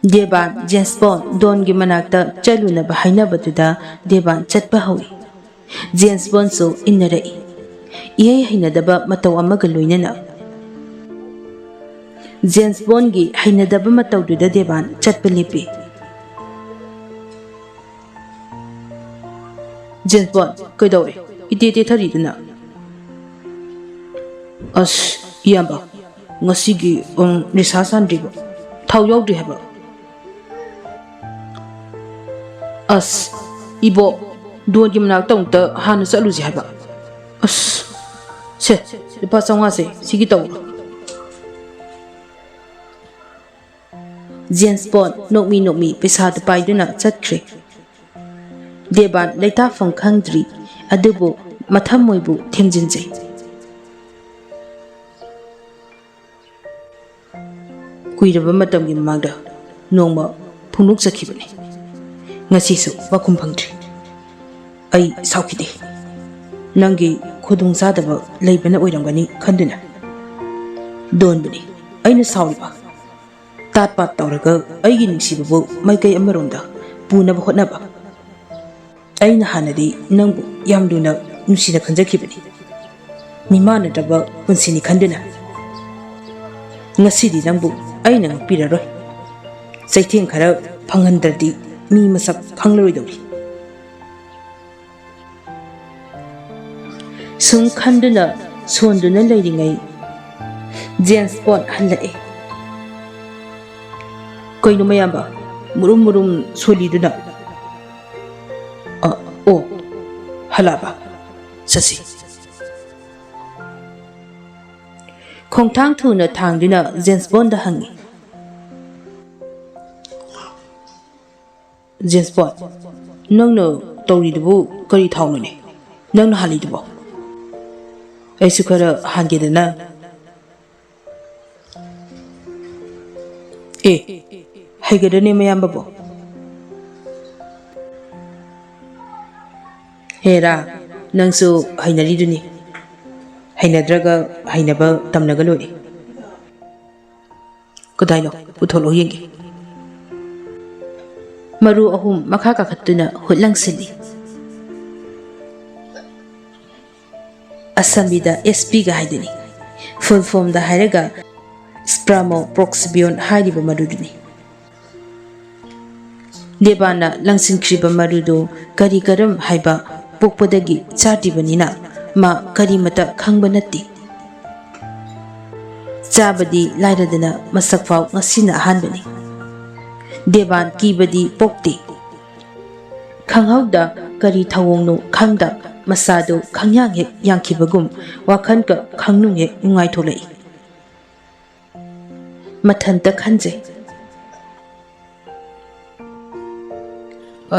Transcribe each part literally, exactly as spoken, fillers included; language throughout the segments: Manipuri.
ꯗꯦꯕꯥꯟ ꯖꯦꯝꯁ ꯕꯣꯟ ꯗꯣꯟꯒꯤ ꯃꯅꯥꯛꯇ ꯆꯠꯂꯨꯅꯕ ꯍꯥꯏꯅꯕꯗꯨꯗ ꯗꯦꯕꯥꯟ ꯆꯠꯄ ꯍꯧꯏ꯫ ꯖꯦꯝꯁ ꯕꯣꯟꯁꯨ ꯏꯟꯅꯔꯛꯏ, ꯏꯍꯩ ꯍꯩꯅꯗꯕ ꯃꯇꯧ ꯑꯃꯒ ꯂꯣꯏꯅꯅ꯫ ꯖꯦꯝꯁ ꯕꯣꯟꯒꯤ ꯍꯩꯅꯗꯕ ꯃꯇꯧꯗꯨꯗ ꯗꯦꯕꯥꯟ ꯆꯠꯄ ꯂꯦꯞꯄꯤ꯫ ꯖꯦꯝꯁ ꯕꯣꯟ, ꯀꯩꯗꯧꯔꯦ? ꯏꯇꯦ ꯇꯦꯊꯔꯤꯗꯨꯅ꯫ ꯑꯁ, ꯏꯌꯥꯝꯕ, ꯉꯁꯤꯒꯤ, ꯎꯝ, ꯅꯤꯁꯥ ꯁꯥꯟꯗ꯭ꯔꯤꯕ? ꯊꯥꯎ ꯌꯥꯎꯗ꯭ꯔꯤ ꯍꯥꯏꯕ? ꯑꯁ, ꯏꯕꯣ, ꯗꯣꯟꯒꯤ ꯃꯅꯥꯛꯇ ꯑꯃꯨꯛꯇ ꯍꯥꯟꯅ ꯆꯠꯂꯨꯁꯤ ꯍꯥꯏꯕ꯫ ꯑꯁ, ꯁꯦ, ꯂꯨꯄꯥ ꯆꯥꯝꯃꯉꯥꯁꯦ ꯁꯤꯒꯤ ꯇꯧꯔꯣ꯫ ꯖꯦꯝꯁ ꯕꯣꯟ ꯅꯣꯛꯃꯤ ꯅꯣꯛꯃꯤ ꯄꯩꯁꯥꯗꯨ ꯄꯥꯏꯗꯨꯅ ꯆꯠꯈ꯭ꯔꯦ꯫ ꯗꯦꯕꯥꯟ ꯂꯩꯇꯥꯐꯝ ꯈꯪꯗ꯭ꯔꯤ, ꯑꯗꯨꯕꯨ ꯃꯊꯃꯣꯏꯕꯨ ꯊꯦꯝꯖꯤꯟꯖꯩ꯫ ꯀꯨꯏꯔꯕ ꯃꯇꯝꯒꯤ ꯃꯃꯥꯡꯗ ꯅꯣꯡꯃ ꯐꯨꯡꯂꯨꯛ ꯆꯠꯈꯤꯕꯅꯤ꯫ ꯉꯁꯤꯁꯨ ꯄꯥꯎꯈꯨꯝ ꯐꯪꯗ꯭ꯔꯤ꯫ ꯑꯩ ꯁꯥꯎꯈꯤꯗꯦ꯫ ꯅꯪꯒꯤ ꯈꯨꯗꯣꯡꯆꯥꯗꯕ ꯂꯩꯕꯅ ꯑꯣꯏꯔꯝꯒꯅꯤ ꯈꯟꯗꯨꯅ ꯗꯣꯟꯕꯨꯅꯤ ꯑꯩꯅ ꯁꯥꯎꯔꯤꯕ꯫ ꯇꯥꯠ ꯄꯥꯠ ꯇꯧꯔꯒ ꯑꯩꯒꯤ ꯅꯨꯡꯁꯤꯕꯕꯨ ꯃꯥꯏꯀꯩ ꯑꯃꯔꯣꯝꯗ ꯄꯨꯅꯕ ꯍꯣꯠꯅꯕ꯫ ꯑꯩꯅ ꯍꯥꯟꯅꯗꯤ ꯅꯪꯕꯨ ꯌꯥꯝ ꯂꯨꯅ ꯅꯨꯡꯁꯤꯅ ꯈꯟꯖꯈꯤꯕꯅꯤ꯫ ꯃꯤꯃꯥꯟꯅꯗ꯭ꯔꯕ ꯄꯨꯟꯁꯤꯅꯤ ꯈꯟꯗꯨꯅ꯫ ꯉꯁꯤꯗꯤ ꯅꯪꯕꯨ ꯑꯩꯅ ꯉꯥꯛꯄꯤꯔꯔꯣꯏ꯫ ꯆꯩꯊꯦꯡ ꯈꯔ ꯐꯪꯍꯟꯗ꯭ꯔꯗꯤ ꯃꯤ ꯃꯁꯛ ꯈꯪꯂꯔꯣꯏꯗꯧꯔꯤ꯫ ꯁꯨꯝ ꯈꯟꯗꯨꯅ ꯁꯣꯟꯗꯨꯅ ꯂꯩꯔꯤꯉꯩ ꯖꯦꯝꯁ ꯕꯣꯟ ꯍꯜꯂꯛꯑꯦ꯫ ꯀꯩꯅꯣ ꯃꯌꯥꯝꯕ, ꯃꯨꯔꯨꯝ ꯃꯨꯔꯨꯝ ꯁꯣꯜꯂꯤꯗꯨꯅ? ꯑ, ꯑꯣ, ꯍꯜꯂꯛꯑꯕ? ꯆꯠꯁꯤ꯫ ꯈꯣꯡꯊꯥꯡ ꯊꯨꯅ ꯊꯥꯡꯗꯨꯅ ꯖꯦꯝꯁ ꯕꯣꯟꯗ ꯍꯪꯉꯤ꯫ ꯖꯦꯝꯁ ꯕꯣꯟ, ꯅꯪꯅ ꯇꯧꯔꯤꯗꯨꯕꯨ ꯀꯔꯤ ꯊꯥꯎꯅꯣꯅꯦ? ꯅꯪꯅ ꯍꯥꯜꯂꯤꯗꯨꯕꯣ? ꯑꯩꯁꯨ ꯈꯔ ꯍꯥꯟꯒꯦꯗꯅ꯫ ꯑꯦ, ꯍꯩꯒꯗ꯭ꯔꯅꯦ ꯃꯌꯥꯝꯕꯕꯣ? ꯍꯦꯔꯥ, ꯅꯪꯁꯨ ꯍꯩꯅꯔꯤꯗꯨꯅꯤ꯫ ꯍꯩꯅꯗ꯭ꯔꯒ ꯍꯩꯅꯕ ꯇꯝꯅꯒ ꯂꯣꯏꯔꯦ꯫ ꯀꯗꯥꯏꯅꯣ? ꯄꯨꯊꯣꯛꯂꯛꯑꯣ ꯌꯦꯡꯒꯦ꯫ ꯃꯔꯨ ꯑꯍꯨꯝ ꯃꯈꯥ ꯀꯥꯈꯠꯇꯨꯅ ꯍꯨꯠ ꯂꯪꯁꯤꯜꯂꯤ꯫ ꯑꯁꯝꯕꯤꯗ ꯑꯦꯁ ꯄꯤꯒ ꯍꯥꯏꯗꯨꯅꯤ꯫ ꯐꯨꯜ ꯐꯣꯝꯗ ꯍꯥꯏꯔꯒ ꯁ꯭ꯄ꯭ꯔꯥꯃꯣ ꯄ꯭ꯔꯣꯛꯁꯤꯕꯤꯌꯣꯟ ꯍꯥꯏꯔꯤꯕ ꯃꯔꯨꯗꯨꯅꯤ꯫ ꯗꯦꯕꯥꯟꯅ ꯂꯪꯁꯤꯟꯈ꯭ꯔꯤꯕ ꯃꯔꯨꯗꯨ ꯀꯔꯤ ꯀꯔꯝ ꯍꯥꯏꯕ ꯄꯣꯛꯄꯗꯒꯤ ꯆꯥꯗ꯭ꯔꯤꯕꯅꯤꯅ ꯃꯥ ꯀꯔꯤꯃꯇ ꯈꯪꯕ ꯅꯠꯇꯦ꯫ ꯆꯥꯕꯗꯤ ꯂꯥꯏꯔꯗꯅ ꯃꯁꯛ ꯐꯥꯎ ꯉꯁꯤꯅ ꯑꯍꯥꯟꯕꯅꯤ꯫ ꯗꯦꯕꯥꯟ ꯀꯤꯕꯗꯤ ꯄꯣꯛꯇꯦ꯫ ꯈꯪꯍꯧꯗ ꯀꯔꯤ ꯊꯧꯑꯣꯡꯅꯣ ꯈꯪꯗ ꯃꯁꯥꯗꯨ ꯈꯪꯌꯥꯡ ꯍꯦꯛ ꯌꯥꯡꯈꯤꯕꯒꯨꯝ ꯋꯥꯈꯜꯒ ꯈꯪꯅꯨꯡ ꯍꯦꯛ ꯅꯨꯡꯉꯥꯏꯊꯣꯛꯂꯛꯏ꯫ ꯃꯊꯟꯇ ꯈꯟꯖꯩ꯫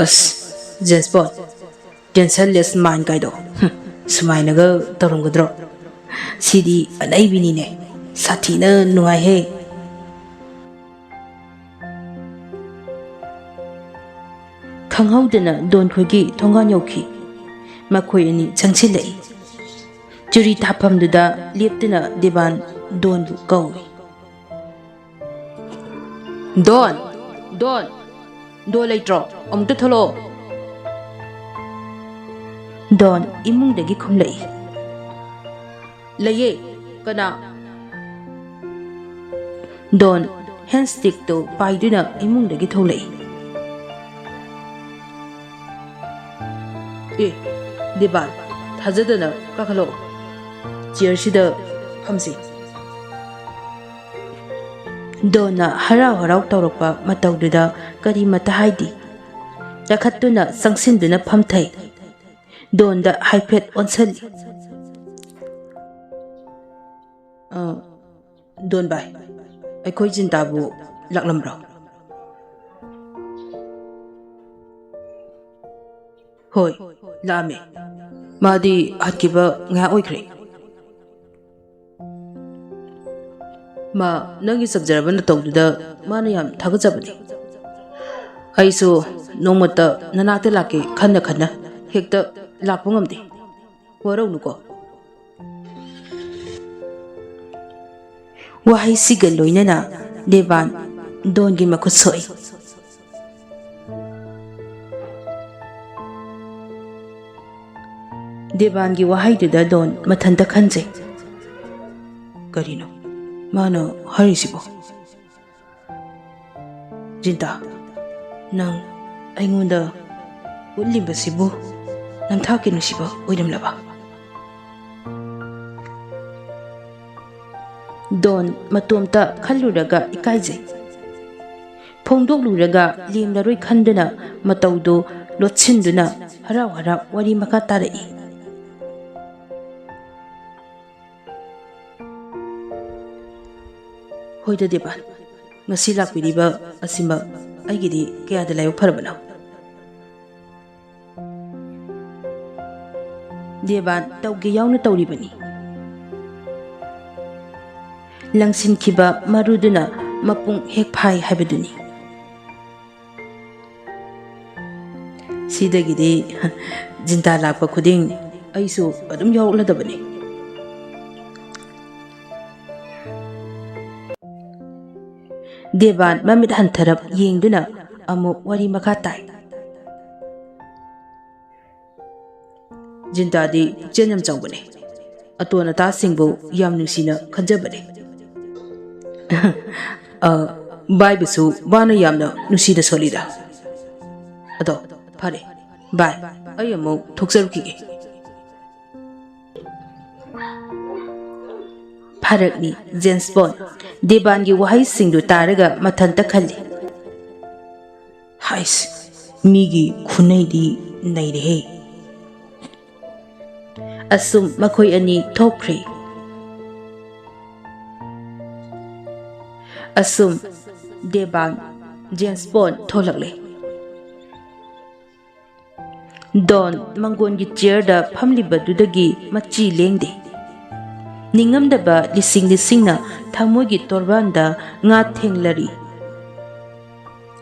ꯑꯁ, ꯖꯦꯝꯁ ꯕꯣꯟ, tensionless mind ꯀꯥꯏꯗꯣ꯫ ꯍꯨꯝ, ꯁꯨꯃꯥꯏꯅꯒ ꯇꯧꯔꯝꯒꯗ꯭ꯔꯣ? ꯁꯤꯗꯤ ꯑꯅꯩꯕꯤꯅꯤꯅꯦ꯫ ꯁꯥꯊꯤꯅ ꯅꯨꯡꯉꯥꯏꯍꯦ꯫ ꯈꯪꯍꯧꯗꯅ ꯗꯣꯟ ꯈꯣꯏꯒꯤ ꯊꯣꯡꯒꯥꯟ ꯌꯧꯈꯤ꯫ ꯃꯈꯣꯏ ꯑꯅꯤ ꯆꯪꯁꯤꯜꯂꯛꯏ꯫ ꯆꯨꯔꯤ ꯊꯥꯐꯝꯗꯨꯗ ꯂꯦꯞꯇꯨꯅ ꯗꯦꯕꯥꯟ ꯗꯣꯟꯕꯨ ꯀꯧꯏ꯫ "ꯗꯣꯟ! ꯗꯣꯟ! ꯗꯣꯟ ꯂꯩꯇ꯭ꯔꯣ? ꯑꯃꯨꯛꯇ ꯊꯣꯛꯂꯛꯑꯣ!" ꯗꯣꯟ ꯏꯃꯨꯡꯗꯒꯤ ꯈꯨꯝꯂꯛꯏ꯫ "ꯂꯩꯌꯦ꯫ ꯀꯅꯥ?" ꯗꯣꯟ ꯍꯦꯟ ꯁ꯭ꯇꯤꯛꯇꯨ ꯄꯥꯏꯗꯨꯅ ꯏꯃꯨꯡꯗꯒꯤ ꯊꯣꯛꯂꯛꯏ꯫ "ꯑꯦ, ꯗꯤꯕꯥꯟ, ꯊꯥꯖꯗꯅ ꯀꯥꯈꯠꯂꯛꯑꯣ꯫ ꯆꯤꯌꯔꯁꯤꯗ ꯐꯝꯁꯤ꯫" ꯗꯣꯟꯅ ꯍꯔꯥꯎ ꯍꯔꯥꯎ ꯇꯧꯔꯛꯄ ꯃꯇꯧꯗꯨꯗ ꯀꯔꯤꯃꯇ ꯍꯥꯏꯗꯦ꯫ ꯀꯥꯈꯠꯇꯨꯅ ꯆꯪꯁꯤꯟꯗꯨꯅ ꯐꯝꯊꯩ꯫ ꯗꯣꯟꯗ ꯍꯥꯏꯐꯦꯠ ꯑꯣꯟꯁꯤꯜꯂꯤ꯫ "ꯑ, ꯗꯣꯟ ꯚꯥꯏ, ꯑꯩꯈꯣꯏ ꯆꯤꯟꯇꯥꯕꯨ ꯂꯥꯛꯂꯝꯕ꯭ꯔꯣ?" "ꯍꯣꯏ, ꯂꯥꯛꯑꯝꯃꯦ꯫ ꯃꯥꯗꯤ ꯍꯟꯈꯤꯕ ꯉꯥꯏꯍꯥꯛ ꯑꯣꯏꯈ꯭ꯔꯦ꯫" "ꯃꯥ ꯅꯪꯒꯤ ꯆꯝꯖꯔꯕ ꯅꯇꯧꯗꯨꯗ ꯃꯥꯅ ꯌꯥꯝ ꯊꯥꯒꯠꯆꯕꯅꯤ꯫ ꯑꯩꯁꯨ ꯅꯣꯡꯃꯇ ꯅꯅꯥꯛꯇ ꯂꯥꯛꯀꯦ ꯈꯟꯅ ꯈꯟꯅ ꯍꯦꯛꯇ ꯂꯥꯛꯄ ꯉꯝꯗꯦ꯫ ꯋꯥꯔꯧꯅꯨꯀꯣ꯫" ꯋꯥꯍꯩꯁꯤꯒ ꯂꯣꯏꯅꯅ ꯗꯦꯕꯥꯟ ꯗꯣꯟꯒꯤ ꯃꯈꯨꯠ ꯁꯣꯛꯏ꯫ ꯗꯦꯕꯥꯟꯒꯤ ꯋꯥꯍꯩꯗꯨꯗ ꯗꯣꯟ ꯃꯊꯟꯇ ꯈꯟꯖꯩ꯫ "ꯀꯔꯤꯅꯣ ꯃꯥꯅ ꯍꯥꯏꯔꯤꯁꯤꯕꯣ? ꯖꯤꯟꯇꯥ, ꯅꯪ ꯑꯩꯉꯣꯟꯗ ꯎꯠꯂꯤꯕꯁꯤꯕꯨ ꯅꯝꯊꯥꯛꯀꯤ ꯅꯨꯡꯁꯤꯕ ꯑꯣꯏꯔꯝꯂꯕ?" ꯗꯣꯟ ꯃꯇꯣꯝꯇ ꯈꯜꯂꯨꯔꯒ ꯏꯀꯥꯏꯖꯩ꯫ ꯐꯣꯡꯗꯣꯛꯂꯨꯔꯒ ꯂꯦꯝꯂꯔꯣꯏ ꯈꯟꯗꯨꯅ ꯃꯇꯧꯗꯨ ꯂꯣꯠꯁꯤꯟꯗꯨꯅ ꯍꯔꯥꯎ ꯍꯔꯥꯎ ꯋꯥꯔꯤ ꯃꯈꯥ ꯇꯥꯔꯛꯏ꯫ "ꯍꯣꯏꯗ ꯗꯦꯕꯥꯟ, ꯉꯁꯤ ꯂꯥꯛꯄꯤꯔꯤꯕ ꯑꯁꯤꯃꯛ ꯑꯩꯒꯤꯗꯤ ꯀꯌꯥꯗ ꯂꯥꯏꯕꯛ ꯐꯔꯕꯅꯣ?" ꯗꯦꯕꯥꯟ ꯇꯧꯒꯦ ꯌꯥꯎꯅ ꯇꯧꯔꯤꯕꯅꯤ꯫ ꯂꯪꯁꯤꯟꯈꯤꯕ ꯃꯔꯨꯗꯨꯅ ꯃꯄꯨꯡ ꯍꯦꯛ ꯐꯥꯏ ꯍꯥꯏꯕꯗꯨꯅꯤ꯫ ꯁꯤꯗꯒꯤꯗꯤ ꯖꯤꯟꯇꯥ ꯂꯥꯛꯄ ꯈꯨꯗꯤꯡ ꯑꯩꯁꯨ ꯑꯗꯨꯝ ꯌꯥꯎꯔꯛꯂꯗꯕꯅꯤ꯫ ꯗꯦꯕꯥꯟ ꯃꯃꯤꯠ ꯍꯟꯊꯔꯞ ꯌꯦꯡꯗꯨꯅ ꯑꯃꯨꯛ ꯋꯥꯔꯤ ꯃꯈꯥ ꯇꯥꯏ꯫ ꯖꯤꯟꯇꯥꯗꯤ ꯄꯨꯛꯆꯦꯜ ꯌꯥꯝ ꯆꯥꯎꯕꯅꯦ꯫ ꯑꯇꯣꯟ ꯑꯇꯥꯁꯤꯡꯕꯨ ꯌꯥꯝ ꯅꯨꯡꯁꯤꯅ ꯈꯟꯖꯕꯅꯦ꯫ ꯑ, ꯚꯥꯏꯕꯨꯁꯨ ꯃꯥꯅ ꯌꯥꯝꯅ ꯅꯨꯡꯁꯤꯅ ꯁꯣꯜꯂꯤꯗ꯫ ꯑꯗꯣ ꯐꯔꯦ, ꯚꯥꯏ, ꯑꯩ ꯑꯃꯨꯛ ꯊꯣꯛꯆꯔꯨꯈꯤꯒꯦ꯫ ꯐꯔꯛꯅꯤ, ꯖꯦꯝꯁ ꯕꯣꯟ꯫ ꯗꯦꯕꯥꯟꯒꯤ ꯋꯥꯍꯩꯁꯤꯡꯗꯨ ꯇꯥꯔꯒ ꯃꯊꯟꯇ ꯈꯜꯂꯤ꯫ ꯍꯥꯏꯁ, ꯃꯤꯒꯤ ꯈꯨꯅꯩꯗꯤ ꯅꯩꯔꯦꯍꯦ꯫ ꯑꯁꯨꯝ ꯃꯈꯣꯏ ꯑꯅꯤ ꯊꯣꯛꯈ꯭ꯔꯦ꯫ ꯑꯁꯨꯝ ꯗꯦꯕꯥꯟ, ꯖꯦꯝꯁ ꯕꯣꯟ ꯊꯣꯛꯂꯛꯂꯦ꯫ ꯗꯣꯟ ꯃꯪꯒꯣꯟꯒꯤ ꯆꯤꯌꯔꯗ ꯐꯝꯂꯤꯕꯗꯨꯗꯒꯤ ꯃꯆꯤ ꯂꯦꯡꯗꯦ꯫ ꯅꯤꯡꯉꯝꯗꯕ ꯂꯤꯁꯤꯡ ꯂꯤꯁꯤꯡꯅ ꯊꯃꯣꯏꯒꯤ ꯇꯣꯔꯕꯥꯟꯗ ꯉꯥ ꯊꯦꯡꯂꯔꯤ꯫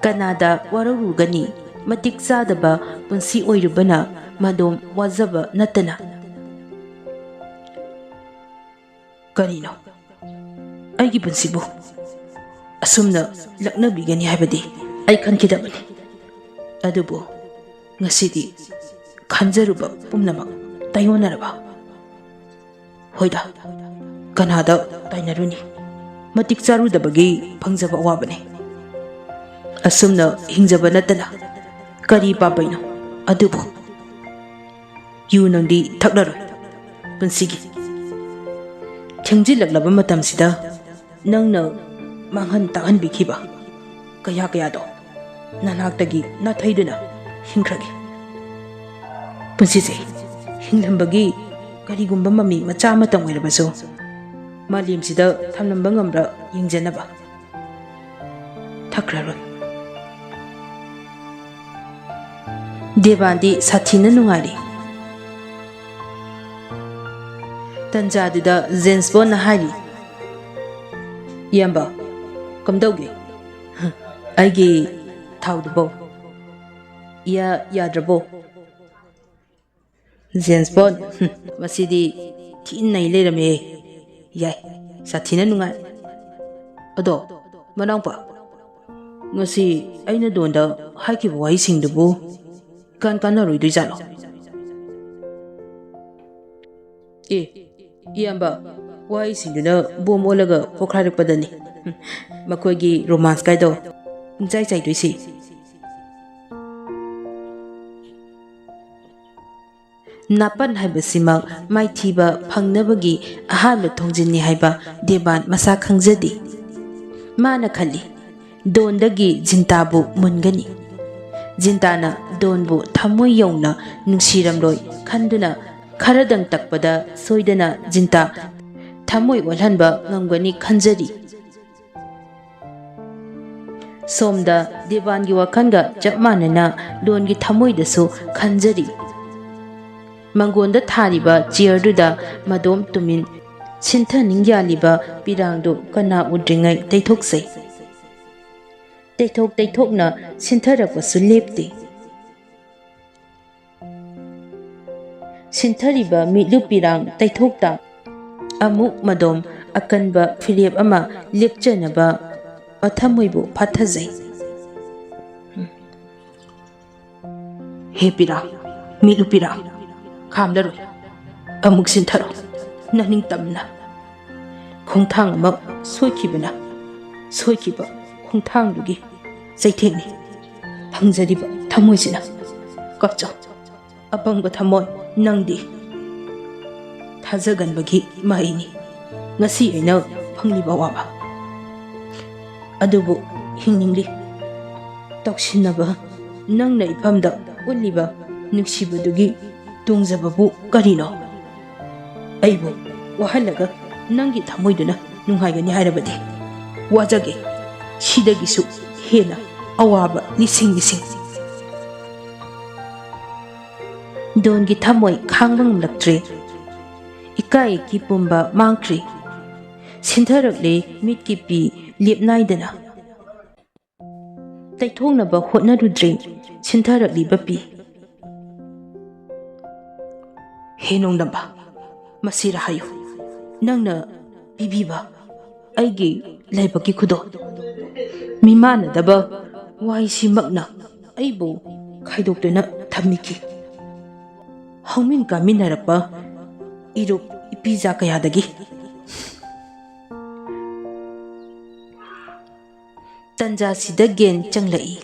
ꯀꯅꯥꯗ ꯋꯥꯔꯧꯔꯨꯒꯅꯤ? ꯃꯇꯤꯛ ꯆꯥꯗꯕ ꯄꯨꯟꯁꯤ ꯑꯣꯏꯔꯨꯕꯅ ꯃꯗꯣꯝ ꯋꯥꯖꯕ ꯅꯠꯇꯅ꯫ ꯀꯔꯤꯅꯣ? ꯑꯩꯒꯤ ꯄꯨꯟꯁꯤꯕꯨ ꯑꯁꯨꯝꯅ ꯂꯛꯅꯕꯤꯒꯅꯤ ꯍꯥꯏꯕꯗꯤ ꯑꯩ ꯈꯟꯈꯤꯗꯕꯅꯤ꯫ ꯑꯗꯨꯕꯨ ꯉꯁꯤꯗꯤ ꯈꯟꯖꯔꯨꯕ ꯄꯨꯝꯅꯃꯛ ꯇꯥꯏꯌꯣꯟꯅꯔꯕ? ꯍꯣꯏꯗ, ꯀꯅꯥꯗ ꯇꯥꯏꯅꯔꯨꯅꯤ? ꯃꯇꯤꯛ ꯆꯥꯔꯨꯗꯕꯒꯤ ꯐꯪꯖꯕ ꯑꯋꯥꯕꯅꯤ꯫ ꯑꯁꯨꯝꯅ ꯍꯤꯡꯖꯕ ꯅꯠꯇꯅ ꯀꯔꯤ ꯄꯥꯝꯕꯩꯅꯣ? ꯑꯗꯨꯕꯨ ꯌꯨ ꯅꯪꯗꯤ ꯊꯛꯂꯔꯣꯏ ꯄꯨꯟꯁꯤꯒꯤ꯫ ꯊꯦꯡꯖꯤꯜꯂꯛꯂꯕ ꯃꯇꯝꯁꯤꯗ ꯅꯪꯅ ꯃꯥꯡꯍꯟ ꯇꯥꯛꯍꯟꯕꯤꯈꯤꯕ ꯀꯌꯥ ꯀꯌꯥꯗꯣ ꯅꯅꯥꯛꯇꯒꯤ ꯅꯥꯊꯩꯗꯨꯅ ꯍꯤꯡꯈ꯭ꯔꯒꯦ꯫ ꯄꯨꯟꯁꯤꯁꯦ ꯍꯤꯡꯂꯝꯕꯒꯤ ꯀꯔꯤꯒꯨꯝꯕ ꯃꯃꯤ ꯃꯆꯥ ꯑꯃꯇꯪ ꯑꯣꯏꯔꯕꯁꯨ ꯃꯥꯂꯦꯝꯁꯤꯗ ꯊꯝꯂꯝꯕ ꯉꯝꯕ꯭ꯔꯥ ꯌꯦꯡꯖꯅꯕ꯫ ꯊꯛꯈ꯭ꯔꯔꯣꯏ꯫ ꯗꯦꯕꯥꯟꯗꯤ ꯁꯥꯊꯤꯅ ꯅꯨꯡꯉꯥꯏꯔꯤ꯫ ꯇꯟꯖꯥꯗꯨꯗ ꯖꯦꯝꯁ ꯕꯣꯟꯅ ꯍꯥꯏꯔꯤ, "ꯏꯌꯥꯝꯕ, ꯀꯝꯗꯧꯒꯦ? ꯑꯩꯒꯤ ꯊꯥꯎꯗꯨꯕꯣ? ꯏꯌꯥ ꯌꯥꯗ꯭ꯔꯕꯣ?" ꯖꯦꯝꯁ ꯕꯣꯟ, "ꯍꯨꯝ, ꯃꯁꯤꯗꯤ ꯊꯤ ꯅꯩ ꯂꯩꯔꯝꯃꯦ꯫ ꯌꯥꯏ, ꯁꯥꯊꯤꯅ ꯅꯨꯡꯉꯥꯏ꯫ ꯑꯗꯣ, ꯃꯅꯥꯎꯄꯥ, ꯉꯁꯤ ꯑꯩꯅ ꯗꯣꯟꯗ ꯍꯥꯏꯈꯤꯕ ꯋꯥꯍꯩꯁꯤꯡꯗꯨꯕꯨ ꯀꯥꯟ ꯀꯥꯟꯅꯔꯣꯏꯗꯣꯏꯖꯥꯠꯂꯣ?" ꯑꯦ, ꯏꯌꯥꯝꯕ, ꯋꯥꯍꯩꯁꯤꯡꯗꯨꯅ ꯕꯣꯝ ꯑꯣꯜꯂꯒ ꯄꯣꯈꯥꯏꯔꯛꯄꯗꯅꯤ, ꯍꯨꯝ, ꯃꯈꯣꯏꯒꯤ ꯔꯣꯃꯥꯟꯁ ꯀꯥꯏꯗꯣ ꯄꯨꯡꯆꯥꯏ ꯆꯥꯏꯗꯣꯏꯁꯤ꯫ ꯅꯥꯄꯟ ꯍꯥꯏꯕꯁꯤꯃꯛ ꯃꯥꯏꯊꯤꯕ ꯐꯪꯅꯕꯒꯤ ꯑꯍꯥꯟꯕ ꯊꯣꯡꯖꯤꯟꯅꯤ ꯍꯥꯏꯕ ꯗꯦꯕꯥꯟ ꯃꯁꯥ ꯈꯪꯖꯗꯦ꯫ ꯃꯥꯅ ꯈꯜꯂꯤ, ꯗꯣꯟꯗꯒꯤ ꯖꯤꯟꯇꯥꯕꯨ ꯃꯨꯟꯒꯅꯤ꯫ ꯖꯤꯟꯇꯥꯅ ꯗꯣꯟꯕꯨ ꯊꯃꯣꯏ ꯌꯧꯅ ꯅꯨꯡꯁꯤꯔꯝꯂꯣꯏ ꯈꯟꯗꯨꯅ ꯈꯔꯗꯪ ꯇꯛꯄꯗ ꯁꯣꯏꯗꯅ ꯖꯤꯟꯇꯥ ꯊꯃꯣꯏ ꯑꯣꯜꯍꯟꯕ ꯉꯝꯒꯅꯤ ꯈꯟꯖꯔꯤ꯫ ꯁꯣꯝꯗ ꯗꯦꯕꯥꯟꯒꯤ ꯋꯥꯈꯜꯒ ꯆꯞ ꯃꯥꯟꯅꯅ ꯗꯣꯟꯒꯤ ꯊꯃꯣꯏꯗꯁꯨ ꯈꯟꯖꯔꯤ꯫ ꯃꯪꯒꯣꯟꯗ ꯊꯥꯔꯤꯕ ꯆꯤꯌꯔꯗꯨꯗ ꯃꯗꯣꯝ ꯇꯨꯃꯤꯟ ꯁꯤꯟꯊꯅꯤꯡ ꯌꯥꯜꯂꯤꯕ ꯄꯤꯔꯥꯡꯗꯨ ꯀꯅꯥ ꯎꯗ꯭ꯔꯤꯉꯩ ꯇꯩꯊꯣꯛꯆꯩ꯫ ꯇꯩꯊꯣꯛ ꯇꯩꯊꯣꯛꯅ ꯁꯤꯟꯊꯔꯛꯄꯁꯨ ꯂꯦꯞꯇꯦ꯫ ꯁꯤꯟꯊꯔꯤꯕ ꯃꯤꯠꯂꯨ ꯄꯤꯔꯥꯡ ꯇꯩꯊꯣꯛꯇ ꯑꯃꯨꯛ ꯃꯗꯣꯝ ꯑꯀꯟꯕ ꯐꯤꯔꯦꯞ ꯑꯃ ꯂꯦꯞꯆꯅꯕ ꯃꯊꯃꯣꯏꯕꯨ ꯐꯥꯊꯖꯩ꯫ ꯍꯦ ꯄꯤꯔꯥꯡ, ꯃꯤꯠꯂꯨ ꯄꯤꯔꯥꯡ, ꯈꯥꯝꯂꯔꯣꯏ꯫ ꯑꯃꯨꯛ ꯁꯤꯟꯊꯔꯣ, ꯅꯅꯤꯡꯇꯝꯅ꯫ ꯈꯣꯡꯊꯥꯡ ꯑꯃ ꯁꯣꯏꯈꯤꯕꯅ ꯁꯣꯏꯈꯤꯕ ꯈꯣꯡꯊꯥꯡꯗꯨꯒꯤ ꯆꯩꯊꯦꯡꯅꯤ꯫ ꯐꯪꯖꯔꯤꯕ ꯊꯃꯣꯏꯁꯤꯅ ꯀꯞꯆꯧ꯫ ꯑꯄꯪꯕ ꯊꯃꯣꯏ ꯅꯪꯗꯤ꯫ ꯊꯥꯖꯒꯟꯕꯒꯤ ꯃꯍꯩꯅꯤ ꯉꯁꯤ ꯑꯩꯅ ꯐꯪꯂꯤꯕ ꯑꯋꯥꯕ꯫ ꯑꯗꯨꯕꯨ ꯍꯤꯡꯅꯤꯡꯂꯤ꯫ ꯇꯧꯁꯤꯟꯅꯕ ꯅꯪꯅ ꯏꯐꯝꯗ ꯎꯠꯂꯤꯕ ꯅꯨꯡꯁꯤꯕꯗꯨꯒꯤ ꯇꯣꯡꯖꯕꯕꯨ ꯀꯔꯤꯅꯣ? ꯑꯩꯕꯨ ꯋꯥꯍꯜꯂꯒ ꯅꯪꯒꯤ ꯊꯃꯣꯏꯗꯨꯅ ꯅꯨꯡꯉꯥꯏꯒꯅꯤ ꯍꯥꯏꯔꯕꯗꯤ ꯋꯥꯖꯒꯦ꯫ ꯁꯤꯗꯒꯤꯁꯨ ꯍꯦꯟꯅ ꯑꯋꯥꯕ ꯂꯤꯁꯤꯡ ꯂꯤꯁꯤꯡ꯫ ꯗꯣꯟꯒꯤ ꯊꯃꯣꯏ ꯈꯥꯡꯕ ꯉꯝꯂꯛꯇ꯭ꯔꯦ꯫ ꯏꯀꯥꯏ ꯏꯀꯤ ꯄꯨꯝꯕ ꯃꯥꯡꯈ꯭ꯔꯦ꯫ ꯁꯤꯟꯊꯔꯛꯂꯦ ꯃꯤꯠꯀꯤ ꯄꯤ ꯂꯦꯞꯅꯥꯏꯗꯅ꯫ ꯇꯩꯊꯣꯛꯅꯕ ꯍꯣꯠꯅꯔꯨꯗ꯭ꯔꯦ ꯁꯤꯟꯊꯔꯛꯂꯤꯕ ꯄꯤ꯫ ꯍꯦ ꯅꯣꯡꯗꯝꯕ, ꯃꯁꯤꯔ ꯍꯥꯏꯌꯨ, ꯅꯪꯅ ꯄꯤꯕꯤꯕ ꯑꯩꯒꯤ ꯂꯥꯏꯕꯛꯀꯤ ꯈꯨꯗꯣꯜ꯫ ꯃꯤꯃꯥꯟꯅꯗꯕ ꯋꯥꯍꯩꯁꯤꯃꯛꯅ ꯑꯩꯕꯨ ꯈꯥꯏꯗꯣꯛꯇꯨꯅ ꯊꯝꯃꯤꯈꯤ꯫ ꯍꯧꯃꯤꯟ ꯀꯥꯃꯤꯟꯅꯔꯛꯄ ꯏꯔꯨꯞ ꯏꯄꯤꯖꯥ ꯀꯌꯥꯗꯒꯤ꯫ ꯇꯟꯖꯥꯁꯤꯗ ꯒꯦꯟ ꯆꯪꯂꯛꯏ꯫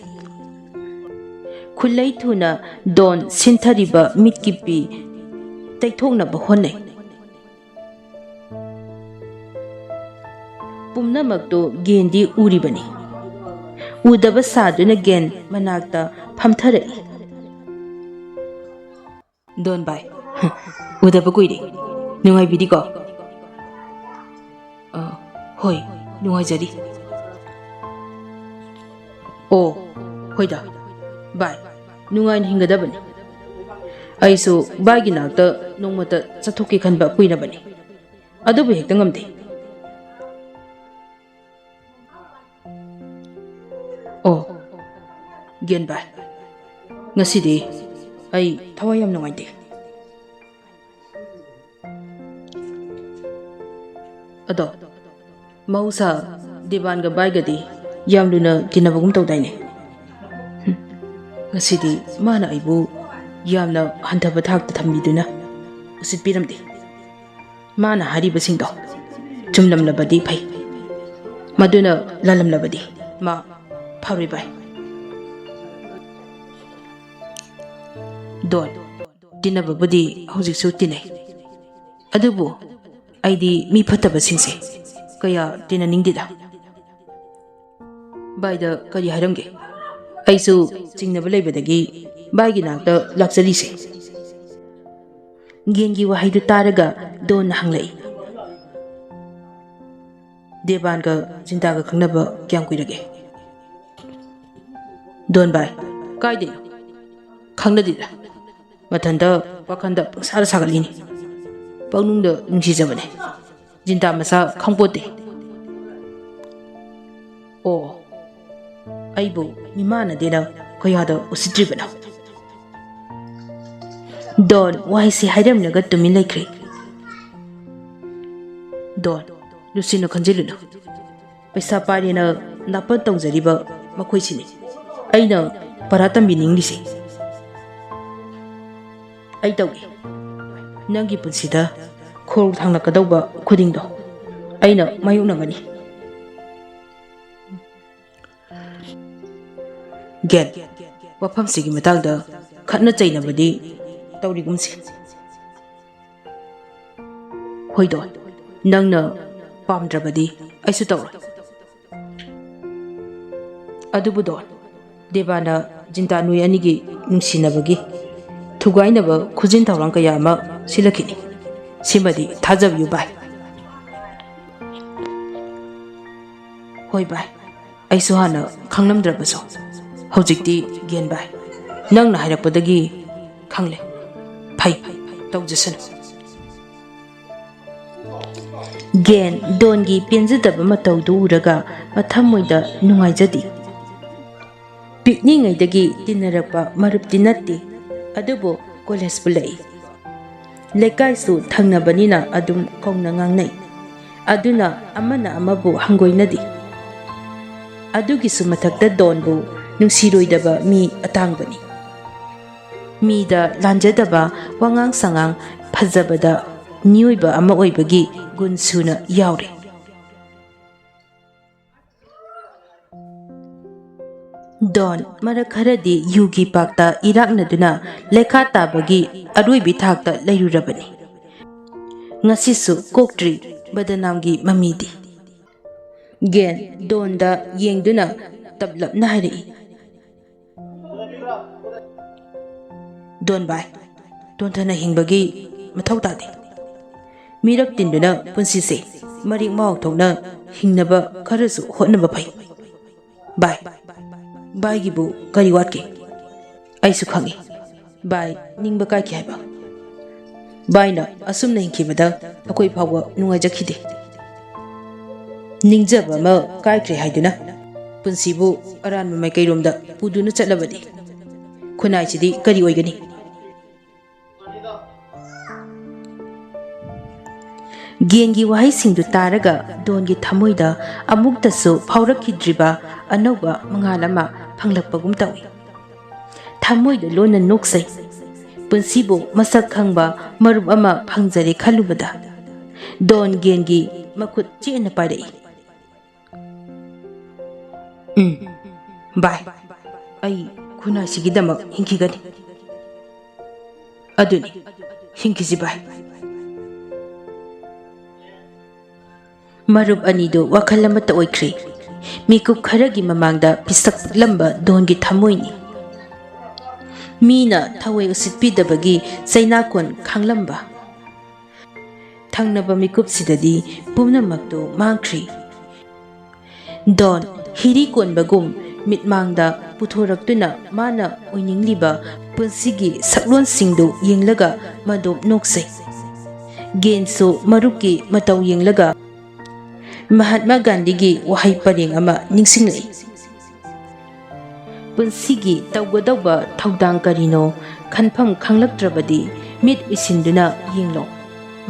ꯈꯨꯜꯂꯩ ꯊꯨꯅ ꯗꯣꯟ ꯁꯤꯟꯊꯔꯤꯕ ꯃꯤꯠꯀꯤ ꯄꯤ ꯇꯩꯊꯣꯛꯅꯕ ꯍꯣꯠꯅꯩ꯫ ꯄꯨꯝꯅꯃꯛꯇꯨ ꯒꯦꯟꯗꯤ ꯎꯔꯤꯕꯅꯤ꯫ ꯎꯗꯕ ꯁꯥꯗꯨꯅ ꯒꯦꯟ ꯃꯅꯥꯛꯇ ꯐꯝꯊꯔꯛꯏ꯫ ꯗꯣꯟ ꯚꯥꯏ, ꯎꯗꯕ ꯀꯨꯏꯔꯦ꯫ ꯅꯨꯡꯉꯥꯏꯕꯤꯔꯤꯀꯣ? ꯑ, ꯍꯣꯏ, ꯅꯨꯡꯉꯥꯏꯖꯔꯤ꯫ ꯑꯣ, ꯍꯣꯏꯗ, ꯚꯥꯏ, ꯅꯨꯡꯉꯥꯏꯅ ꯍꯤꯡꯒꯗꯕꯅꯤ꯫ ꯑꯩꯁꯨ ꯚꯥꯏꯒꯤ ꯅꯥꯛꯇ ꯅꯣꯡꯃꯇ ꯆꯠꯊꯣꯛꯀꯦ ꯈꯟꯕ ꯀꯨꯏꯔꯕꯅꯤ, ꯑꯗꯨꯕꯨ ꯍꯦꯛꯇ ꯉꯝꯗꯦ꯫ ꯑꯣ, ꯒꯦꯟ ꯚꯥꯏ, ꯉꯁꯤꯗꯤ ꯑꯩ ꯊꯋꯥꯏ ꯌꯥꯝ ꯅꯨꯡꯉꯥꯏꯇꯦ꯫ ꯑꯗꯣ, ꯃꯍꯧꯁꯥ ꯗꯤꯕꯥꯟꯒ ꯚꯥꯏꯒꯗꯤ ꯌꯥꯝ ꯂꯨꯅ ꯇꯤꯟꯅꯕꯒꯨꯝ ꯇꯧꯗꯥꯏꯅꯦ? ꯍꯨꯝ, ꯉꯁꯤꯗꯤ ꯃꯥꯅ ꯑꯩꯕꯨ ꯌꯥꯝꯅ ꯍꯟꯊꯕ ꯊꯥꯛꯇ ꯊꯝꯕꯤꯗꯨꯅ ꯎꯁꯤꯠꯄꯤꯔꯝꯗꯦ꯫ ꯃꯥꯅ ꯍꯥꯏꯔꯤꯕꯁꯤꯡꯗꯣ ꯆꯨꯝꯂꯝꯂꯕꯗꯤ ꯐꯩ, ꯃꯗꯨꯅ ꯂꯥꯜꯂꯝꯂꯕꯗꯤ ꯃꯥ ꯐꯔꯣꯏ ꯚꯥꯏ꯫ ꯗꯣꯟ, ꯇꯤꯟꯅꯕꯕꯨꯗꯤ ꯍꯧꯖꯤꯛꯁꯨ ꯇꯤꯟꯅꯩ, ꯑꯗꯨꯕꯨ ꯑꯩꯗꯤ ꯃꯤ ꯐꯠꯇꯕꯁꯤꯡꯁꯦ ꯀꯌꯥ ꯇꯤꯟꯅꯅꯤꯡꯗꯦꯗ꯫ ꯚꯥꯏꯗ ꯀꯔꯤ ꯍꯥꯏꯔꯝꯒꯦ? ꯑꯩꯁꯨ ꯆꯤꯡꯅꯕ ꯂꯩꯕꯗꯒꯤ ꯚꯥꯏꯒꯤ ꯅꯥꯛꯇ ꯂꯥꯛꯆꯔꯤꯁꯦ꯫ ꯒꯦꯟꯒꯤ ꯋꯥꯍꯩꯗꯨ ꯇꯥꯔꯒ ꯗꯣꯟꯅ ꯍꯪꯂꯛꯏ, "ꯗꯦꯕꯥꯟꯒ ꯖꯤꯟꯇꯥꯒ ꯈꯪꯅꯕ ꯀꯌꯥꯝ ꯀꯨꯏꯔꯒꯦ?" ꯗꯣꯟ ꯚꯥꯏ, ꯀꯥꯏꯗꯩꯅꯣ? ꯈꯪꯅꯗꯦꯗ꯫ ꯃꯊꯟꯇ ꯋꯥꯈꯟꯗ ꯄꯪꯁꯥꯗ ꯁꯥꯒꯠꯂꯤꯅꯤ꯫ ꯄꯪꯅꯨꯡꯗ ꯅꯨꯡꯁꯤꯖꯕꯅꯦ꯫ ꯖꯤꯟꯇꯥ ꯃꯁꯥ ꯈꯪꯄꯣꯠꯇꯦ꯫ ꯑꯣ, ꯑꯩꯕꯨ ꯃꯤꯃꯥꯟꯅꯗꯦꯅ ꯀꯌꯥꯗ ꯎꯁꯤꯠꯇ꯭ꯔꯤꯕꯅꯣ? ꯗꯣꯟ ꯋꯥꯍꯩꯁꯤ ꯍꯥꯏꯔꯝꯂꯒ ꯇꯨꯃꯤꯟ ꯂꯩꯈ꯭ꯔꯦ꯫ ꯗꯣꯟ, ꯂꯨꯁꯤꯟꯅ ꯈꯟꯖꯤꯜꯂꯨꯅꯨ꯫ ꯄꯩꯁꯥ ꯄꯥꯏꯔꯦꯅ ꯅꯥꯄꯜ ꯇꯧꯖꯔꯤꯕ ꯃꯈꯣꯏꯁꯤꯅꯤ ꯑꯩꯅ ꯄꯔꯥ ꯇꯝꯕꯤꯅꯤꯡꯂꯤꯁꯦ꯫ ꯑꯩ ꯇꯧꯒꯦ꯫ ꯅꯪꯒꯤ ꯄꯨꯟꯁꯤꯗ ꯈꯣꯔ ꯊꯥꯡꯂꯛꯀꯗꯧꯕ ꯈꯨꯗꯤꯡꯗꯣ ꯑꯩꯅ ꯃꯥꯌꯣꯛꯅꯒꯅꯤ꯫ ꯒꯦꯟ, ꯋꯥꯐꯝꯁꯤꯒꯤ ꯃꯇꯥꯡꯗ ꯈꯠꯅ ꯆꯩꯅꯕꯗꯤ ꯇꯧꯔꯤꯒꯨꯝꯁꯤ꯫ ꯍꯣꯏ ꯗꯣꯟ, ꯅꯪꯅ ꯄꯥꯝꯗ꯭ꯔꯕꯗꯤ ꯑꯩꯁꯨ ꯇꯧꯔꯣꯏ꯫ ꯑꯗꯨꯕꯨ ꯗꯣꯟ, ꯗꯦꯕꯥꯅ ꯖꯤꯟꯇꯥ ꯅꯣꯏ ꯑꯅꯤꯒꯤ ꯅꯨꯡꯁꯤꯅꯕꯒꯤ ꯊꯨꯒꯥꯏꯅꯕ ꯈꯨꯖꯤꯟ ꯊꯧꯔꯥꯡ ꯀꯌꯥ ꯑꯃ ꯁꯤꯜꯂꯛꯈꯤꯅꯤ꯫ ꯁꯤꯃꯗꯤ ꯊꯥꯖꯕꯤꯌꯨ ꯚꯥꯏ꯫ ꯍꯣꯏ ꯚꯥꯏ, ꯑꯩꯁꯨ ꯍꯥꯟꯅ ꯈꯪꯂꯝꯗ꯭ꯔꯕꯁꯨ ꯍꯧꯖꯤꯛꯇꯤ ꯒꯦꯟ ꯚꯥꯏ, ꯅꯪꯅ ꯍꯥꯏꯔꯛꯄꯗꯒꯤ ꯈꯪꯂꯦ꯫ ꯐꯩ, ꯇꯧꯖꯁꯅꯨ꯫ ꯒꯦꯟ ꯗꯣꯟꯒꯤ ꯄꯦꯟꯖꯗꯕ ꯃꯇꯧꯗꯨ ꯎꯔꯒ ꯃꯊꯃꯣꯏꯗ ꯅꯨꯡꯉꯥꯏꯖꯗꯦ꯫ ꯄꯤꯛꯂꯤꯉꯩꯗꯒꯤ ꯇꯤꯟꯅꯔꯛꯄ ꯃꯔꯨꯞꯇꯤ ꯅꯠꯇꯦ, ꯑꯗꯨꯕꯨ ꯀꯣꯂꯦꯖ ꯄꯨꯜꯂꯛꯏ꯫ ꯂꯩꯀꯥꯏꯁꯨ ꯊꯪꯅꯕꯅꯤꯅ ꯑꯗꯨꯝ ꯀꯧꯅ ꯉꯥꯡꯅꯩ꯫ ꯑꯗꯨꯅ ꯑꯃꯅ ꯑꯃꯕꯨ ꯍꯪꯒꯣꯏꯅꯗꯦ꯫ ꯑꯗꯨꯒꯤꯁꯨ ꯃꯊꯛꯇ ꯗꯣꯟꯕꯨ ꯅꯨꯡꯁꯤꯔꯣꯏꯗꯕ ꯃꯤ ꯑꯇꯥꯡꯕꯅꯤ꯫ ꯃꯤꯗ ꯂꯥꯟꯖꯗꯕ, ꯋꯥꯉꯥꯡ ꯁꯉꯥꯡ ꯐꯖꯕꯗ ꯃꯤꯑꯣꯏꯕ ꯑꯃ ꯑꯣꯏꯕꯒꯤ ꯒꯨꯟ ꯁꯨꯅ ꯌꯥꯎꯔꯤ꯫ ꯗꯣꯟ ꯃꯔꯛ ꯈꯔꯗꯤ ꯌꯨꯒꯤ ꯄꯥꯛꯇ ꯏꯔꯥꯛꯅꯗꯨꯅ ꯂꯩꯈꯥ ꯇꯥꯕꯒꯤ ꯑꯔꯣꯏꯕꯤ ꯊꯥꯛꯇ ꯂꯩꯔꯨꯔꯕꯅꯤ꯫ ꯉꯁꯤꯁꯨ ꯀꯣꯛꯇ꯭ꯔꯤ ꯕꯗꯅꯥꯝꯒꯤ ꯃꯃꯤꯗꯤ꯫ ꯒꯦꯟ ꯗꯣꯟꯗ ꯌꯦꯡꯗꯨꯅ ꯇꯞꯂꯞꯅ ꯍꯥꯏꯔꯛꯏ, "ꯗꯣꯟ ꯚꯥꯏ, ꯇꯣꯟꯊꯅ ꯍꯤꯡꯕꯒꯤ ꯃꯊꯧ ꯇꯥꯗꯦ꯫ ꯃꯤꯔꯛ ꯇꯤꯟꯗꯨꯅ ꯄꯨꯟꯁꯤꯁꯦ ꯃꯔꯦꯛ ꯃꯍꯥꯎ ꯊꯣꯛꯅ ꯍꯤꯡꯅꯕ ꯈꯔꯁꯨ ꯍꯣꯠꯅꯕ ꯐꯩ꯫ ꯚꯥꯏ, ꯚꯥꯏꯒꯤꯕꯨ ꯀꯔꯤ ꯋꯥꯠꯀꯦ? ꯑꯩꯁꯨ ꯈꯪꯏ ꯚꯥꯏ ꯅꯤꯡꯕ ꯀꯥꯏꯈꯤ ꯍꯥꯏꯕ꯫ ꯚꯥꯏꯅ ꯑꯁꯨꯝꯅ ꯍꯤꯡꯈꯤꯕꯗ ꯑꯩꯈꯣꯏ ꯐꯥꯎꯕ ꯅꯨꯡꯉꯥꯏꯖꯈꯤꯗꯦ꯫ ꯅꯤꯡꯖꯕ ꯑꯃ ꯀꯥꯏꯈ꯭ꯔꯦ ꯍꯥꯏꯗꯨꯅ ꯄꯨꯟꯁꯤꯕꯨ ꯑꯔꯥꯟꯕ ꯃꯥꯏꯀꯩꯔꯣꯝꯗ ꯄꯨꯗꯨꯅ ꯆꯠꯂꯕꯗꯤ ꯈꯨꯟꯅꯥꯏꯁꯤꯗꯤ ꯀꯔꯤ ꯑꯣꯏꯒꯅꯤ?" ꯒꯦꯟꯒꯤ ꯋꯥꯍꯩꯁꯤꯡꯗꯨ ꯇꯥꯔꯒ ꯗꯣꯟꯒꯤ ꯊꯃꯣꯏꯗ ꯑꯃꯨꯛꯇꯁꯨ ꯐꯥꯎꯔꯛꯈꯤꯗ꯭ꯔꯤꯕ ꯑꯅꯧꯕ ꯃꯉꯥꯜ ꯑꯃ ꯐꯪꯂꯛꯄꯒꯨꯝ ꯇꯧꯏ꯫ ꯊꯃꯣꯏꯗ ꯂꯣꯟꯅ ꯅꯣꯛꯆꯩ꯫ ꯄꯨꯟꯁꯤꯕꯨ ꯃꯁꯛ ꯈꯪꯕ ꯃꯔꯨꯞ ꯑꯃ ꯐꯪꯖꯔꯦ ꯈꯜꯂꯨꯕꯗ ꯗꯣꯟ ꯒꯦꯟꯒꯤ ꯃꯈꯨꯠ ꯆꯦꯠꯅ ꯄꯥꯏꯔꯛꯏ꯫ "ꯎꯝ, ꯚꯥꯏ, ꯑꯩ ꯈꯨꯟꯅꯥꯏꯁꯤꯒꯤꯗꯃꯛ ꯍꯤꯡꯈꯤꯒꯅꯤ꯫ ꯑꯗꯨꯅꯤ, ꯍꯤꯡꯈꯤꯁꯤ ꯚꯥꯏ꯫" ꯃꯔꯨꯞ ꯑꯅꯤꯗꯨ ꯋꯥꯈꯜ ꯑꯃꯠꯇ ꯑꯣꯏꯈ꯭ꯔꯦ꯫ ꯃꯤꯀꯨꯞ ꯈꯔꯒꯤ ꯃꯃꯥꯡꯗ ꯄꯤꯁꯛ ꯄꯤꯛꯂꯝꯕ ꯗꯣꯟꯒꯤ ꯊꯃꯣꯏꯅꯤ꯫ ꯃꯤꯅ ꯊꯋꯥꯏ ꯎꯁꯤꯠꯄꯤꯗꯕꯒꯤ ꯆꯩꯅꯥꯀꯣꯟ ꯈꯥꯡꯂꯝꯕ꯫ ꯊꯪꯅꯕ ꯃꯤꯀꯨꯞꯁꯤꯗꯗꯤ ꯄꯨꯝꯅꯃꯛꯇꯨ ꯃꯥꯡꯈ꯭ꯔꯤ꯫ ꯗꯣꯟ ꯍꯤꯔꯤ ꯀꯣꯟꯕꯒꯨꯝ ꯃꯤꯠꯃꯥꯡꯗ ꯄꯨꯊꯣꯔꯛꯇꯨꯅ ꯃꯥꯅ ꯑꯣꯏꯅꯤꯡꯂꯤꯕ ꯄꯨꯟꯁꯤꯒꯤ ꯁꯛꯂꯣꯟꯁꯤꯡꯗꯨ ꯌꯦꯡꯂꯒ ꯃꯗꯣꯞ ꯅꯣꯛꯆꯩ꯫ ꯒꯦꯟꯁꯨ ꯃꯔꯨꯞꯀꯤ ꯃꯇꯧ ꯌꯦꯡꯂꯒ ꯃꯍꯥꯠꯃꯥ ꯒꯥꯟꯙꯤꯒꯤ ꯋꯥꯍꯩ ꯄꯔꯦꯡ ꯑꯃ ꯅꯤꯡꯁꯤꯡꯂꯛꯏ꯫ ꯄꯨꯟꯁꯤꯒꯤ ꯇꯧꯒꯗꯧꯕ ꯊꯧꯗꯥꯡ ꯀꯔꯤꯅꯣ ꯈꯟꯐꯝ ꯈꯪꯂꯛꯇ꯭ꯔꯕꯗꯤ ꯃꯤꯠ ꯎꯏꯁꯤꯟꯗꯨꯅ ꯌꯦꯡꯂꯣ꯫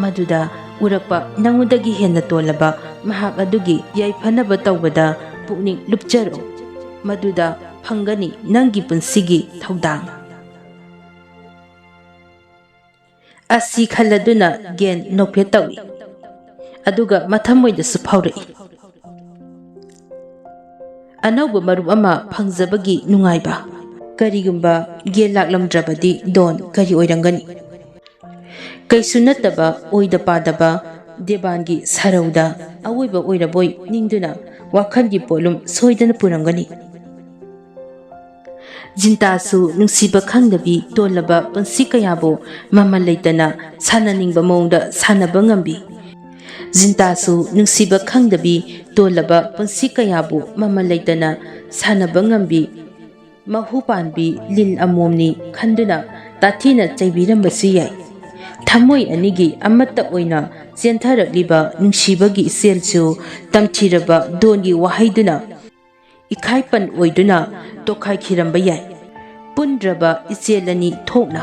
ꯃꯗꯨꯗ ꯎꯔꯛꯄ ꯅꯉꯣꯟꯗꯒꯤ ꯍꯦꯟꯅ ꯇꯣꯜꯂꯕ ꯃꯍꯥꯛ ꯑꯗꯨꯒꯤ ꯌꯥꯏꯐꯅꯕ ꯇꯧꯕꯗ ꯄꯨꯛꯅꯤꯡ ꯂꯨꯞꯆꯔꯣ꯫ ꯃꯗꯨꯗ ꯐꯪꯒꯅꯤ ꯅꯪꯒꯤ ꯄꯨꯟꯁꯤꯒꯤ ꯊꯧꯗꯥꯡ꯫ ꯑꯁꯤ ꯈꯜꯂꯗꯨꯅ ꯒꯦꯟ ꯅꯣꯛꯐꯦꯠ ꯇꯧꯏ꯫ ꯑꯗꯨꯒ ꯃꯊꯃꯣꯏꯗꯁꯨ ꯐꯥꯎꯔꯛꯏ꯫ ꯑꯅꯧꯕ ꯃꯔꯨꯞ ꯑꯃ ꯐꯪꯖꯕꯒꯤ ꯅꯨꯡꯉꯥꯏꯕ꯫ ꯀꯔꯤꯒꯨꯝꯕ ꯒꯦꯟ ꯂꯥꯛꯂꯝꯗ꯭ꯔꯕꯗꯤ ꯗꯣꯟ ꯀꯔꯤ ꯑꯣꯏꯔꯝꯒꯅꯤ? ꯀꯩꯁꯨ ꯅꯠꯇꯕ ꯑꯣꯏꯗ ꯄꯥꯗꯕ ꯗꯦꯕꯥꯟꯒꯤ ꯁꯔꯧꯗ ꯑꯋꯣꯏꯕ ꯑꯣꯏꯔꯕꯣꯏ ꯅꯤꯡꯗꯨꯅ ꯋꯥꯈꯜꯒꯤ ꯄꯣꯠꯂꯨꯝ ꯁꯣꯏꯗꯅ ꯄꯨꯔꯝꯒꯅꯤ꯫ ꯖꯤꯟꯇꯥꯁꯨ ꯅꯨꯡꯁꯤꯕ ꯈꯪꯗꯕꯤ ꯇꯣꯜꯂꯕ ꯄꯨꯟꯁꯤ ꯀꯌꯥꯕꯨ ꯃꯃꯜ ꯂꯩꯇꯅ ꯁꯥꯟꯅꯅꯤꯡꯕ ꯃꯑꯣꯡꯗ ꯁꯥꯟꯅꯕ ꯉꯝꯕꯤ꯫ ꯖꯤꯟꯇꯥꯁꯨ ꯅꯨꯡꯁꯤꯕ ꯈꯪꯗꯕꯤ ꯇꯣꯜꯂꯕ ꯄꯨꯟꯁꯤ ꯀꯌꯥꯕꯨ ꯃꯃꯜ ꯂꯩꯇꯅ ꯁꯥꯟꯅꯕ ꯉꯝꯕꯤ꯫ ꯃꯍꯨ ꯄꯥꯟꯕꯤ ꯂꯤꯟ ꯑꯃꯣꯝꯅꯤ ꯈꯟꯗꯨꯅ ꯇꯥꯊꯤꯅ ꯆꯩꯕꯤꯔꯝꯕꯁꯨ ꯌꯥꯏ꯫ ꯊꯃꯣꯏ ꯑꯅꯤꯒꯤ ꯑꯃꯠꯇ ꯑꯣꯏꯅ ꯆꯦꯟꯊꯔꯛꯂꯤꯕ ꯅꯨꯡꯁꯤꯕꯒꯤ ꯏꯆꯦꯜꯁꯨ ꯇꯝꯊꯤꯔꯕ ꯗꯣꯟꯒꯤ ꯋꯥꯍꯩꯗꯨꯅ ꯏꯈꯥꯏꯄꯟ ꯑꯣꯏꯗꯨꯅ ꯇꯣꯈꯥꯏꯈꯤꯔꯝꯕ ꯌꯥꯏ꯫ ꯄꯨꯟꯗ꯭ꯔꯕ ꯏꯆꯦꯜ ꯑꯅꯤ ꯊꯣꯛꯅ꯫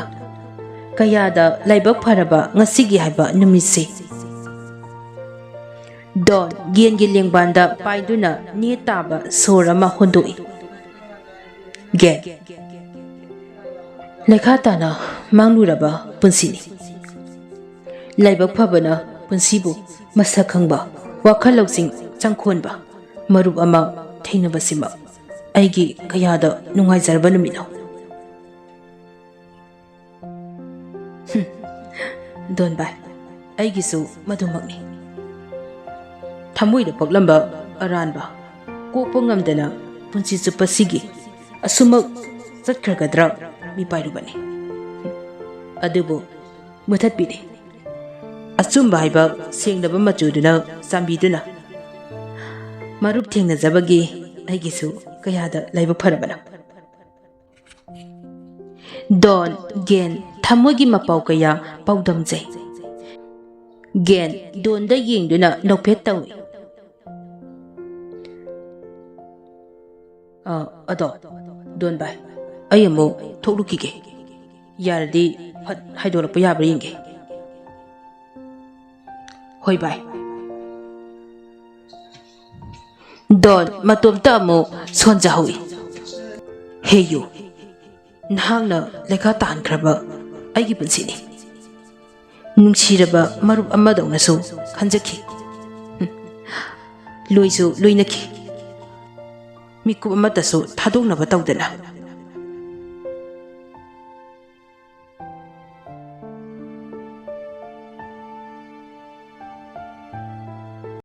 ꯀꯌꯥꯗ ꯂꯥꯏꯕꯛ ꯐꯔꯕ ꯉꯁꯤꯒꯤ ꯍꯥꯏꯕ ꯅꯨꯃꯤꯠꯁꯦ꯫ ꯗꯣꯟ ꯒꯦꯟꯒꯤ ꯂꯦꯡꯕꯥꯟꯗ ꯄꯥꯏꯗꯨꯅ ꯅꯦ ꯇꯥꯕ ꯁꯣꯔ ꯑꯃ ꯍꯣꯟꯗꯣꯛꯏ꯫ ꯒꯦꯟ, ꯂꯩꯈꯥ ꯇꯥꯅ ꯃꯥꯡꯂꯨꯔꯕ ꯄꯨꯟꯁꯤꯅꯤ꯫ ꯂꯥꯏꯕꯛ ꯐꯕꯅ ꯄꯨꯟꯁꯤꯕꯨ ꯃꯁꯛ ꯈꯪꯕ, ꯋꯥꯈꯜ ꯂꯧꯁꯤꯡ ꯆꯪꯈꯣꯟꯕ ꯃꯔꯨꯞ ꯑꯃ ꯊꯦꯡꯅꯕꯁꯤꯃꯛ ꯑꯩꯒꯤ ꯀꯌꯥꯗ ꯅꯨꯡꯉꯥꯏꯖꯔꯕ ꯅꯨꯃꯤꯠꯅꯣ꯫ ꯍꯨꯝ, ꯗꯣꯟꯕꯥꯏ, ꯑꯩꯒꯤꯁꯨ ꯃꯗꯨꯃꯛꯅꯤ꯫ ꯊꯃꯣꯏꯗ ꯄꯛꯂꯝꯕ ꯑꯔꯥꯟꯕ ꯀꯣꯛꯄ ꯉꯝꯗꯅ ꯄꯨꯟꯁꯤ ꯆꯨꯞꯄ ꯁꯤꯒꯤ ꯑꯁꯨꯃꯛ ꯆꯠꯈ꯭ꯔꯒꯗ꯭ꯔꯥ ꯃꯤꯄꯥꯏꯔꯨꯕꯅꯤ꯫ ꯑꯗꯨꯕꯨ ꯃꯨꯊꯠꯄꯤꯔꯦ꯫ ꯑꯆꯨꯝꯕ ꯍꯥꯏꯕ ꯁꯦꯡꯂꯕ ꯃꯆꯨꯗꯨꯅ ꯆꯥꯟꯕꯤꯗꯨꯅ꯫ ꯃꯔꯨꯞ ꯊꯦꯡꯅꯖꯕꯒꯤ ꯑꯩꯒꯤꯁꯨ ꯀꯌꯥꯗ ꯂꯥꯏꯕꯛ ꯐꯔꯕꯅꯣ꯫ ꯗꯣꯟ, ꯒꯦꯟ, ꯊꯃꯣꯏꯒꯤ ꯃꯄꯥꯎ ꯀꯌꯥ ꯄꯥꯎꯗꯝꯖꯩ꯫ ꯒꯦꯟ, ꯗꯣꯟꯗ ꯌꯦꯡꯗꯨꯅ ꯅꯣꯛꯐꯦꯠ ꯇꯧꯏ꯫ ꯑ, ꯑꯗꯣ, ꯗꯣꯟ ꯚꯥꯏ, ꯑꯩ ꯑꯃꯨꯛ ꯊꯣꯛꯂꯨꯈꯤꯒꯦ꯫ ꯌꯥꯔꯗꯤ ꯐꯠ ꯍꯥꯏꯗꯣꯛꯂꯛꯄ ꯌꯥꯕ꯭ꯔꯥ ꯌꯦꯡꯒꯦ꯫ ꯍꯣꯏ ꯚꯥꯏ꯫ ꯗꯣꯟ ꯃꯇꯣꯝꯇ ꯑꯃꯨꯛ ꯁꯣꯟꯖꯍꯧꯏ꯫ ꯍꯦ ꯌꯨ, ꯅꯍꯥꯛꯅ ꯂꯩꯈꯥ ꯇꯥꯍꯟꯈ꯭ꯔꯕ ꯑꯩꯒꯤ ꯄꯨꯟꯁꯤꯅꯤ꯫ ꯅꯨꯡꯁꯤꯔꯕ ꯃꯔꯨꯞ ꯑꯃꯗꯧꯅꯁꯨ ꯈꯟꯖꯈꯤ꯫ ꯎꯝ꯫ ꯂꯣꯏꯁꯨ ꯂꯣꯏꯅꯈꯤ꯫ ꯃꯤꯀꯨꯞ ꯑꯃꯠꯇꯁꯨ ꯊꯥꯗꯣꯛꯅꯕ ꯇꯧꯗꯅ꯫